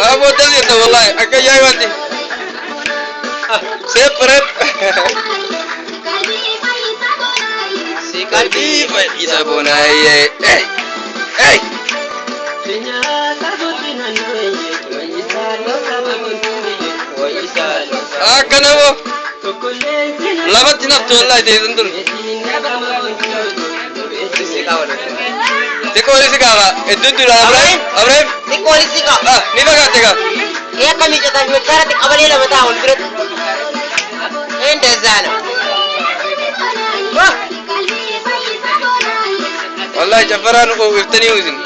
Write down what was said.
Aboo tas jetta wallaahi akka ajaa'ibaatti. Separate. Qalbii fayyisa bonaayyee. Hey! Hey! Akkana boo. Lafatti naftu wallaahi teessan tun. Xiqqoo wali siqaa iddoo dura Abrahiim Abrahiim. Xiqqoo wali siqaa. Ah, ni fagaatte gaa. Ee akka miicataa fi machaaratti qabalee lama ta'a wal biratti. እንደዛ ነው። Wallahi caffaraa nu qophooftanii isin.